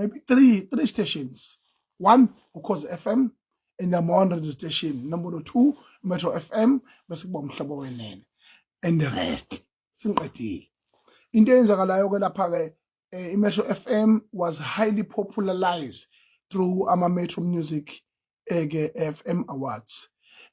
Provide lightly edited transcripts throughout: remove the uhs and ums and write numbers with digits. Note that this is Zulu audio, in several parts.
maybe three stations. One, Ukhozi FM, and number one radio station. Number two, Metro FM, bese kuba Umhlobo Wenene and the rest. Singiqedile. Into eyenzakalayo ke lapha ke, iMetro FM was highly popularized through ama Metro Music ke FM Awards.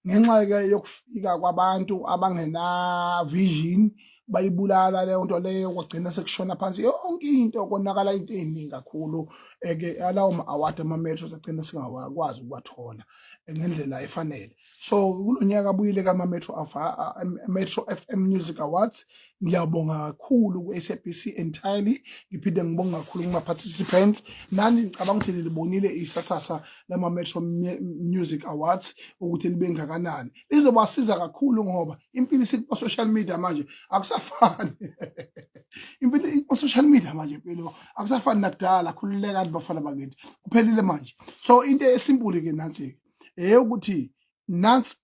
Ngenxa ke yokufika kwabantu abangena vision, bayibulala leyo nto leyo, kwagcina sekushona phansi yonke into, konakala into eziningi kakhulu. Ke alawo ma award ama Metro sagcina singawakwazi ukuwathola ngendlela efanele. So kulonyaka abuyile kama Metro FM Music Awards. Ngiyabonga kakhulu ku-SABC entirely, ngiphinde ngibonga kakhulu kuma participants. Nani ngicabanga ukuthi nilibonile isasasa lama Metro Music Awards ukuthi libe ngakanani. Lizobasiza kakhulu ngoba impilo isiku social media manje, akusafani. Impilo iku social media manje, impilo akusafani nakudala. Khululekani bafana bakithi, kuphelile manje. So into e-simple ke nansi eyokuthi nansi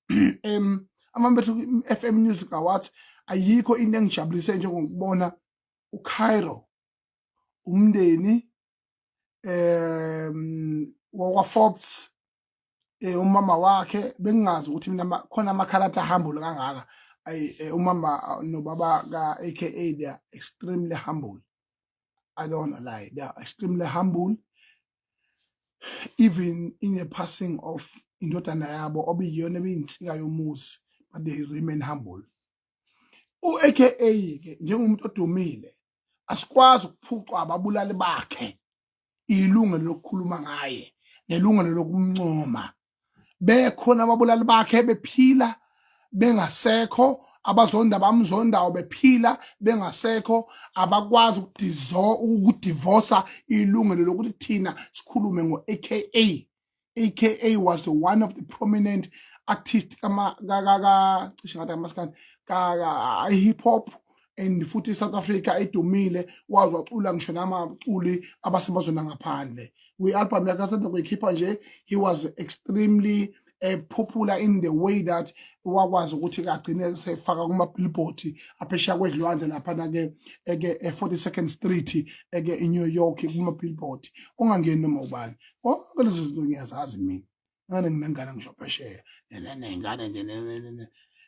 ama Metro FM Music Awards, ayikho into engijabulise njengokubona uCairo, umndeni wakwa Forbes, umama wakhe. Bengingazi ukuthi mina khona amakhalatha humble kangaka. Ay, umama nobaba ka AKA, they are extremely humble. I don't wanna lie, they are extremely humble. Even in the passing of indodana yabo obiyiyona ebiyinsika yomuzi, but they remain humble. U-AKA ke njengomuntu odumile, asikwazi ukuphucwa ababulali bakhe ilungelo lokukhuluma ngaye nelungelo lokumncoma. Bekhona ababulali bakhe bephila, bengasekho, abazonda bamzondayo bephila, bengasekho, abakwazi ukudivosa ilungelo lokuthi thina sikhulume ngo-AKA. AKA was the one of the prominent artist kama ka ka ka cishe ngathi kamaskandi, ka hip hop and futhi South Africa edumile. Wazi wacula ngisho namaculi abasemazweni angaphandle. Kwi-album yakhe asanda kuyikhipha nje, he was extremely popular in the way that wakwazi ukuthi agcine sefaka kuma-billboard aphesheya kwezilwandle laphana-ke eke e-42nd Street eke eNew York, kuma-billboard ongangeni noma ubani. Konke lezo zinto ngiyazazi mina, ngane nginengane ngisho phesheya ney'ngane nje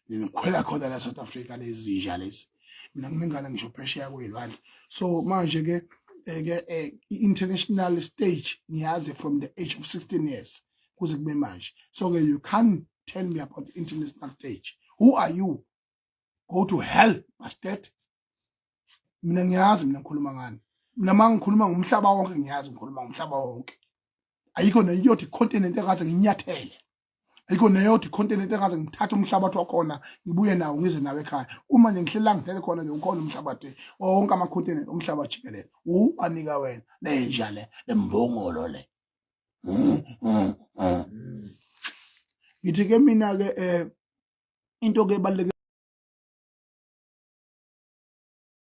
nikhwela khona la South Africa, lezi lezi. Mina nginengane ngisho phesheya kwey'lwandle. So manje-ke ke i-international stage ngiyazi from the age of 16 years kuze kube manje. So ke you can't tell me about the international stage. Who are you? Go to hell, bastard. Mina ngiyazi mina ngikhuluma ngani. Mina uma ngikhuluma ngomhlaba wonke, ngiyazi ngikhuluma ngomhlaba wonke. Ayikho neyodwa i-continent engaze nginyathele, ayikho neyodwa i-continent engaze ngithathe umhlabathi wakhona ngibuye nawo, ngize nawo ekhaya. Uma nje ngihleli la ngihlele khona nje, ukhona umhlabathi wonke ama-continent umhlaba jikelele. Ubanika wena lenja le, lembongolo le. Ngithi ke mina ke into ke ebaluleke